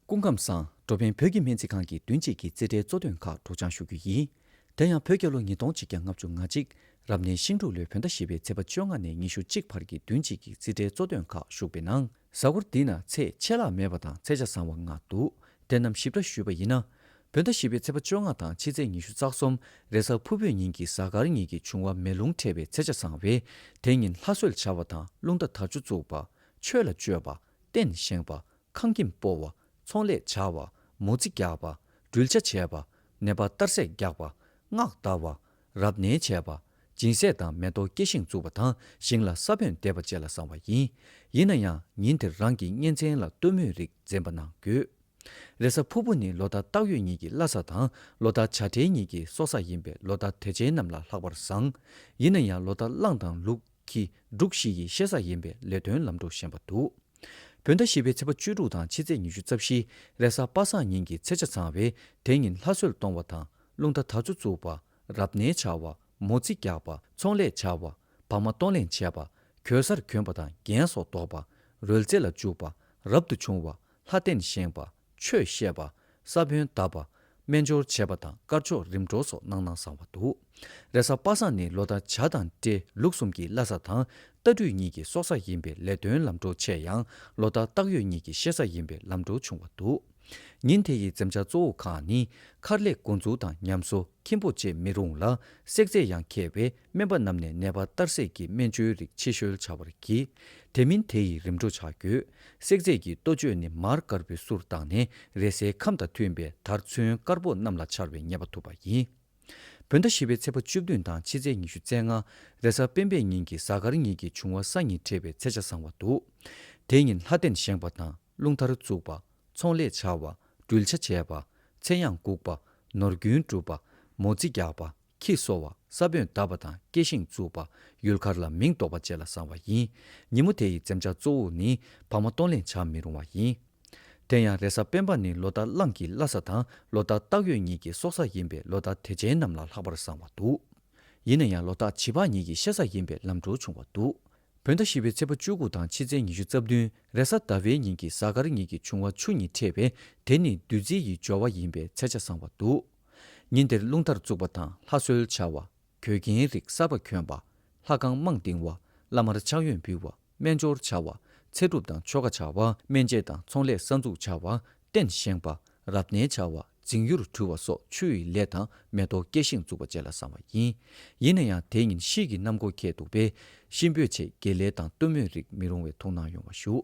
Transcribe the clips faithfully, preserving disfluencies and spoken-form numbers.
སྐུ་ཁམས་བཟང་། འགྲོ་ཕན་བོད་ཀྱི་སྨན་རྩིས་ཁང་གི་བདུན་གཅིག་གི་རྩིས་ཁྲའི་གཙོ་དོན་ཁག་སྒྲོག་སྦྱང་ཞུ་རྒྱུ་ཡིན། དེ་ཡང་བོད་རྒྱལ་ལོ་ཉིས་སྟོང་ཆིག་བརྒྱ་ལྔ་བཅུ་ང་གཅིག་རབ་གནས་ཤིང་འབྲུག་ལོའི་བོད་ཟླ་བཞི་པའི་ཚེས་པ་བཅོ་ལྔ་ནས་ཉི་ཤུ་གཅིག་བར་གྱི་བདུན་གཅིག་གི་རྩིས་ཁྲའི་གཙོ་དོན་ཁག་ཞུགས་པའི་ནང་། གཟའ་འཁོར་འདི་ན་ཚེས་ཆད་ལྷག་མེད་པ་དང་ཚེས་ཆ་བཟང་བ་ལྔ་འདུག་དེ་རྣམས་ཞིབ་ཕྲ་ཞུས་པ་ཡིན་ན། བོད་ཟླ་བཞི་པའི་ཚེས་པ་བཅོ་ལྔ་དང་ཕྱི་ཚེས་ཉི་ཤུ་རྩ་གསུམ་རེས་གཟའ་ཕུར་བུའི་ཉིན་གྱི་གཟའ་སྐར་ཉིན་གྱི་བྱུང་བ་མེ་རླུང་འཕྲད་པའི་ཚེས་ཆ་བཟང་བས། དེ་ཉིན་ལྷ་གསོལ་བྱ་བ་དང་རླུང་རྟ་དར་ལྕོག་བཙུགས་པ། ཆོས་ལ་སྤྱོད་པ། རྟེན་བཞེངས་པ། ཁང་ཁྱིམ་སྤོ་བ། ཚོང་ལས་བྱ་བ། མོ་རྩིས་རྒྱག་པ། འགྲུལ་བྱ་བྱས་པ། ནད་པ་གཏར་སྲེག་རྒྱག་པ། སྔགས་བཟླ་བ། རབ་གནས་བྱས་པ། སྦྱིན་སྲེག་དང་མེ་ཏོག་སྐྱེ་ཤིང་བཙུགས་པ་དང་ཞིང་ལ་ས་བོན་འདེབས་པ་བཅས་ལ་བཟང་བ་ཡིན། ཡིན་ན་ཡང་ཉིན་དེར་རང་གི་གཉེན་ཚན་ལ་སྟོན་མོའི་རིགས་འཛེམ་པ་གནང་དགོས། རེས་གཟའ་ཕུར་བུ་ནི་ལོ་ཟླ་སྟག་ཡོས་ཉིན་གྱི་བླ་གཟའ་དང་ལོ་ཟླ་བྱ་བྲལ་ཉིན་གྱི་སྲོག་གཟའ་ཡིན་པས་ལོ་ཟླ་དེ་ཅན་རྣམས་ལ་ལྷག་པར་བཟང་། ཡིན་ན་ཡང་ལོ་ཟླ་གླང་དང་ལུག་གི་འབྲུག་བཞི་ཡི་གཤེད་གཟའ་ཡིན་པས་ལས་དོན་ལམ་འགྲོ་ཞན་པ་འདུག་བོད་ཟླ་བཞི་པའི་ཚེས་པ་བཅུ་དྲུག་དང་ཕྱི་ཚེས་ཉི་ཤུ་རྩ་བཞི་རེས་གཟའ་པ་སངས་ཉིན་གྱི་ཚེས་ཆ་བཟང་བས་དེ་ཉིན་ལྷ་གསོལ་གཏོང་བ་དང་རླུང་རྟ་དར་ལྕོག་བཙུགས་པ། རབ་གནས་བྱ་བ། མོ་རྩིས་རྒྱག་པ། ཚོང་ལས་བྱ་བ། བག་མ་གཏོང་ལེན་བྱས་པ། གོས་གསར་གྱོན་པ་དང་རྒྱན་སོགས་འདོགས་པ། རོལ་རྩེད་ལ་འཇུག་པ། རབ་ཏུ་བྱུང་བ། ལྷ་རྟེན་བཞེངས་པ། ཆོས་བཤད་པ། ས་བོན་བརྡབས་པ། སྨན་སྦྱོར་བྱེད་པ་དང་དཀར་ཕྱོགས་རིམ་གྲོ་སོགས་གནང་ན་བཟང་བ་འདུག་རེས་གཟའ་པ་སངས་ནི་ལོ་ཟླ་བྱ་དང་སྤྲེལ་ལུག་གསུམ་གྱི་བླ་གཟའ་དང་རྟ་སྦྲུལ་གཉིས་ཀྱི་སྲོག་གཟའ་ཡིན་པས་ལས་དོན་ལམ་འགྲོ་ཆེ་ཡང་ལོ་ཟླ་སྟག་ཡོས་གཉིས་ཀྱི་གཤེད་གཟའ་ཡིན་པས་ལམ་འགྲོ་ཆུང་བ་འདུག་ཉིན་དེ་ཡི་འཛེམ་བྱ་གཙོ་བོ་ཁག་ནི། མཁར་ལས་འགོ་འཛུགས་དང་ཉམས་གསོ། ཁྱིམ་སྤོ་བཅས་མི་རུང་ལ། བསྲེག་རྫས་ཡང་མཁས་པས་སྨན་པ་རྣམས་ནས་ནད་པ་གཏར་སྲེག་གི་སྨན་བཅོས་རིགས་ཕྱི་བཤོལ་བྱ་བར་བགྱི། དེ་མིན་དེ་ཡི་རིམ་གྲོ་བྱ་དགོས། བསྲེག་རྫས་ཀྱི་གཏོ་བཅོས་ནི་མར་དཀར་པོའི་གསུར་བཏང་ནས་རེས་གཟའི་ཁམས་དང་མཐུན་པའི་དར་ཚོན་དཀར་པོ་གནམ་ལ་འཕྱར་བའི་ཉེས་པ་ཐུབ་པ་ཡིན། བོད་ཟླ་བཞི་པའི་ཚེས་པ་བཅུ་བདུན་དང་ཕྱི་ཚེས་ཉི་ཤུ་རྩ་ལྔ་རེས་གཟའ་སྤེན་པའི་ཉིན་གྱི་གཟའ་སྐར་ཉིན་གྱི་བྱུང་བ་ས་གཉིས་འཕྲད་པའི་ཚེས་ཆ་བཟང་བ་འདུག་དེ་ཉིན་ལྷ་རྟེན་བཞེངས་པ་དང་རླུང་དར་བཙུགས་པ། ཚོང་ལས་བྱ་བ། འགྲུལ་བྱ་བྱས་པ། ཚེ་གཡང་འགུགས་པ། ནོར་རྒྱུན་སྒྲུབ་པ། མོ་རྩིས་རྒྱག་པ། ཁྱི་གསོ་བ། ས་བོན་བརྡབས་པ་དང་སྐྱེ་ཤིང་བཙུགས་པ། ཡུལ་མཁར་ལ་མིང་འདོགས་པ་བཅས་ལ་བཟང་བ་ཡིན། ཉིན་མོ་དེ་ཡི་འཛེམ་བྱ་གཙོ་བོ་ནི་བག་མ་གཏོང་ལེན་བྱ་མི་རུང་བ་ཡིན། དེ་ཡང་རེས་གཟའ་སྤེན་པ་ནི་ལོ་ཟླ་གླང་གི་བླ་གཟའ་དང་ལོ་ཟླ་སྟག་ཡོས་གཉིས་ཀྱི་སྲོག་གཟའ་ཡིན་པས་ལོ་ཟླ་དེ་ཅན་རྣམས་ལ་ལྷག་པར་བཟང་བ་འདུག་ཡིན་ན་ཡང་ལོ་ཟླ་བྱི་ཕག་གཉིས་ཀྱི་གཤེད་གཟའ་ཡིན་པས་ལམ་འགྲོ་ཆུང་བ་འདུག་བོད་ཟླ་བཞི་པའི་ཚེས་པ་བཅུ་དགུ་དང་ཕྱི་ཚེས་ཉི་ཤུ་རྩ་བདུན་རེས་གཟའ་ཟླ་བའི་ཉིན་གྱི་གཟའ་སྐར་ཉིན་གྱི་བྱུང་བ་ཆུ་གཉིས་འཕྲད་པས་དེ་ནི་བདུད་རྩི་ཡི་སྦྱོར་བ་ཡིན་པས་ཚེས་ཆ་བཟང་བ་འདུག་ཉིན་དེར་རླུང་རྟར་བཙུགས་པ་དང་ལྷ་གསོལ་བྱ་བ། གོས་རྒྱན་རིགས་གསར་པ་གྱོན་པ། ལྷ་ཁང་རྨང་བཏིང་བ། བླ་མར་ཕྱག་གཡོན་འབུལ་བ། སྨན་སྦྱོར་བྱ་བ། ཚེ་སྒྲུབ་དང་ཆོ་ག་བྱ་བ། སྨན་དཔྱད་དང་ཚོང་ལས་གསར་འཛུགས་བྱ་བ། རྟེན་བཞེངས་པ། རབ་གནས་བྱ་བ། རྫིང་ཡུར་འགྲུལ་བ་སོགས་ཆུ་ཡི་ལས་དང་མེ་ཏོག་སྐྱེ་ཤིང་བཙུགས་པ་བཅས་ལ་བཟང་བ་ཡིན། ཡིན་ན་ཡང་དེ་ཉིན་གཤིས་ཀྱི་གནམ་སྒོ་ཁེལ་འདུག་པས་གཤིན་པོའི་ཆེད་དགེ་ལས་དང་སྟོན་མོའི་རིགས་མི་རུང་བས་ཐུགས་སྣང་ཡོང་བ་ཞུ།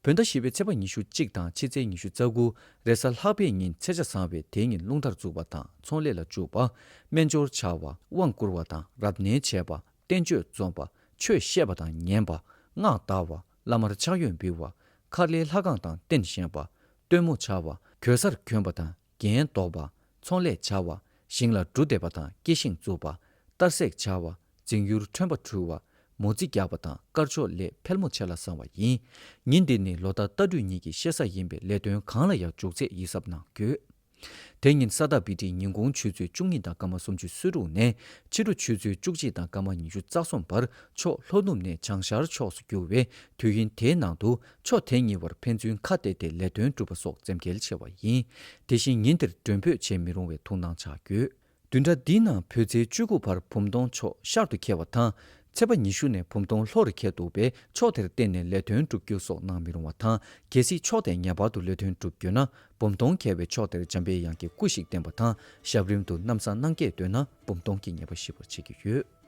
བོད་ཟླ་བཞི་པའི་ཚེས་པ་ཉི་ཤུ་གཅིག་དང་ཕྱི་ཚེས་ཉི་ཤུ་རྩ་དགུ་རེས་གཟའ་ལྷག་པའི་ཉིན་ཚེས་ཆ་བཟང་བས་དེ་ཉིན་རླུང་རྟར་འཛུགས་པ་དང་ཚོང་ལས་ལ་འཇུག་པ། སྨན་སྦྱོར་བྱ་བ། དབང་བསྐུར་བ་དང་རབ་གནས་བྱས་པ། བསྟན་བཅོས་འཛོམས་པ། ཆོས་བཤད་པ་དང་ཉན་པ། སྔགས་བཟླ་བ། བླ་མར་ཕྱག་གཡོན་འབུལ་བ། མཁར་ལས་ལྷ་ཁང་དང་རྟེན་བཞེངས་པ། སྟོན་མོ་བྱ་བ། གོས་གསར་གྱོན་པ་དང་རྒྱན་འདོགས་པ། ཚོང་ལས་བྱ་བ། ཞིང་ལ་འབྲུ་འདེབས་པ་དང་སྐྱེ་ཤིང་བཙུགས་པ། གཏར་སྲེག་བྱ་བ། རྫིང་ཡུར་ཁྲོན་པ་འགྲུལ་བ། མོ་རྩིས་རྒྱག་པ་དང་དཀར་ཕྱོགས་ལས་ཕལ་མོ་ཆེ་ལ་བཟང་བ་ཡིན། ཉིན་འདི་ནི་ལོ་ཟླ་རྟ་སྦྲུལ་གཉིས་ཀྱི་གཤེད་གཟའ་ཡིན་པས་ལས་དོན་གང་ལ་ཡང་འཇུག་ཚད་ཡིད་གཟབ་གནང་དགོས། དེ་ཉིན་ས་བདག་བི་ཏི་ཉིན་གུང་ཆུ་ཚོད་བཅུ་གཉིས་དང་སྐར་མ་སུམ་ཅུ་སོ་དྲུག་ནས་ཕྱི་དྲོ་ཆུ་ཚོད་བཅུ་གཅིག་དང་སྐར་མ་ཉི་ཤུ་རྩ་གསུམ་བར་ཕྱོགས་ལྷོ་ནུབ་ནས་བྱང་ཤར་ཕྱོགས་སུ་རྒྱུག་པས་དུས་ཡུན་དེའི་ནང་དུ་ཕྱོགས་དེ་གཉིས་བར་ཕན་ཚུན་ཁ་གཏད་དེ་ལས་དོན་སྒྲུབ་པ་སོགས་འཛེམ་གེལ་ཆེ་བ་ཡིན། དེ་བཞིན་ཉིན་དེར་མགྲོན་འབོད་བྱེད་མི་རུང་བའི་ཐུགས་སྣང་བྱ་དགོས། བདུན་ཕྲག་འདིའི་ནང་བོད་ཚེས་བཅུ་དགུ་བར་བུམ་སྟོང་ཕྱོགས་ཤར་དུ་འཁེལ་བ་དང་། ཚེས་པ་ཉི་ཤུ་ནས་བུམ་སྟོང་ལྷོ་རུ་འཁེལ་འདུག་པས་ཕྱོགས་དེར་བརྟེན་ནས་ལས་དོན་སྒྲུབ་རྒྱུ་སོགས་གནང་མི་རུང་བ་དང་། གལ་སྲིད་ཕྱོགས་དེ་ངེས་པར་དུ་ལས་དོན་སྒྲུབ་རྒྱུ་ན་བུམ་སྟོང་འཁེལ་བའི་ཕྱོགས་དེར་འཇམ་པའི་དབྱངས་ཀྱི་སྐུ་ཞིག་བསྟན་པ་དང་ཞབས་རིམ་དུ་གནམ་བཟང་གནང་སྐྱེས་འདོད་ན་བུམ་སྟོང་གི་ངེས་པ་ཞིབ་པར་བྱེད་ཀྱི་ཡོད།